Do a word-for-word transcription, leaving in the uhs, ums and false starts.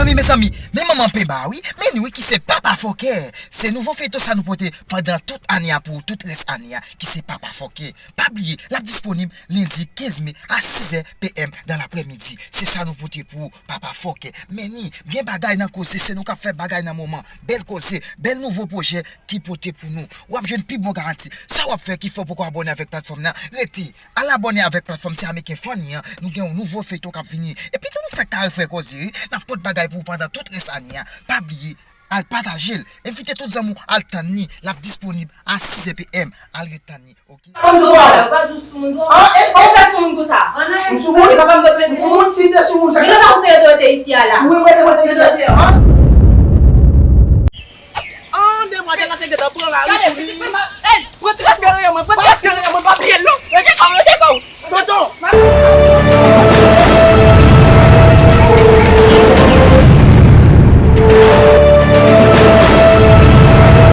Wi, mezanmi, men manman penba, wi. Men ni, wi, ki se Papa Fòkè. Se nouvo feyton sa nou pote pandan tout ane a pou ou, tout rès ane a, ki se Papa Fòkè. Pa bliye, l ap disponib lendi kenz me a sizè p m dan laprèmidi. Se sa nou pote pou ou, Papa Fòkè. Men ni, gen bagay nan koze, se nou k ap fè bagay nan moman. Bèl koze, bèl nouvo pwojè ki pote pou nou. W ap jwenn pi bon garanti. Sa w ap fè ki fè w poko abòne avèk platfòm nan, rete. Al abòne avèk platfòm Ti Ameriken Funny an. Nou gen yon nouvo feyton k ap vini. Epi tou nou fèk kare fè koze, wi. N ap pote bagay pou ou pandan tout rès ane a. Pa bliye, al pataje l. Envite tout zanmi w al tann ni. L ap disponib a sizè p m. Al ret tann ni, oke? Konn di w bagay, ou pa di w sou moun dwòl. An, eske ou fè sou moun konsa? Ou sou moun? E papa m te plede sou moun, si m te sou moun, sa. Li pa konn se otorite isi a la. Wi, mwen te, mwen te isi a. An? An, demwazèl la te gentan pran lari sou li. Ey, pran ti respè nan men mwen, pran ti respè nan men mwen, pa bliye l non. Rete kò w, rete kò w. Tonton.